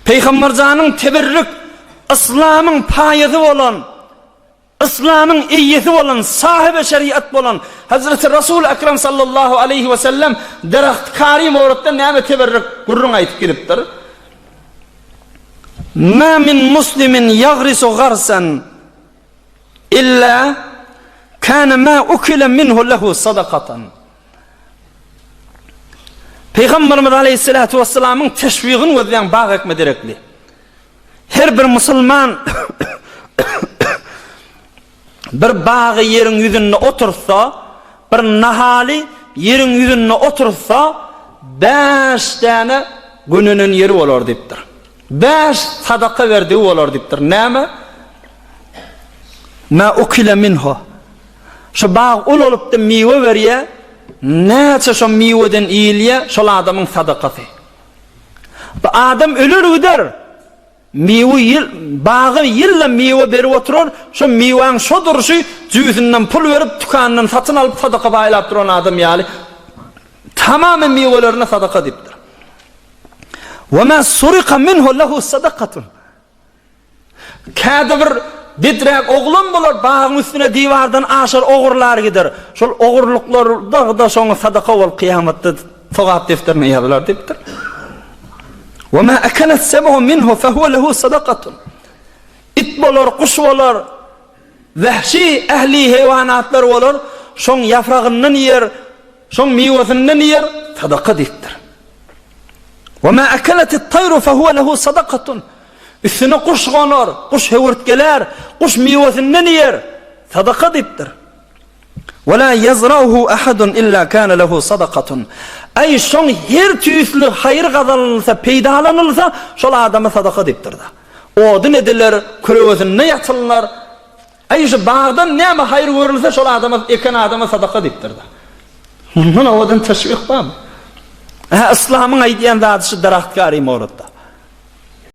Pygamberjanyň teberrük, yslamyň paýasy bolan, yslamyň eýesi bolan, sahibi şeriat bolan Hazreti Rasul Ekrem sallallahu aleýhi we sellem derahtkary mowrutda näme teberrük gürrüň aýdyp gidipdir? Ma min muslimin ýagrisu garsan illa kana ma ukile minhu lehu sadakatan. Pygamberimiz Aleyhissalatu vesselamyň teşwigini gözleýän bag ekme derekli. Her bir musulman bir bagy ýeriň ýüzünde oturtsa, bir nahaly ýeriň ýüzünde oturtsa, bäş däne gönenen ýeri bolar diýipdir. Bäş sadaka berdigi bolar diýipdir. Näme? Ma ukile minhu. Şu bag ulalypda miwe berýär, näçe şo miweden iýilýär, şol adamyň sadakasy. Bu adam öler gider, miwe ýyl, bagy ýylda miwe berip oturar, şo miwäň şo durşy jübüsinden pul berip, tükandan satyn alyp sadaka paýlap duran adam ýaly, tamamy miwelerine sadaka diýipdir. Ve ma surika minhu lehu sadakatun. Käde bir bedräk oglan bolar, bagyň üstüne diwardan aşar, ogurlar gider. Şol ogurlyklar dagy-da şoňa sadaka bolup kyýamatda sogap defterine ýazylar diýipdir. Ve ma akala sebu minhu fehuve lehu sadakatun. It bolar, guş bolar, wahşy ähli heýwanatlar bolar, şoň ýafragyndan iýer, şoň miwesinden iýer, sadaka diýipdir. Ve ma akalatit tayru fehuve lehu sadakatun. Üstüne guş gonar, guş höwürtgelär, guş miwesinden iýer, sadaka diýipdir. Ve la yazrauhu ahadun illa kana lehu sadakatun. Aý şoň her tüýsli haýyr gazanylsa, peýdalanylsa, şol adama sadaka diýipdir-de. Odun ediler, kölegesinde ýatylynar. Aý şu bagdan näme haýyr görülse şol adama eken adama sadaka diýipdir-de. Mundan owadan teşwik barmy? Hä, yslamyň aýdýan zady şu daragtkary mowrutda.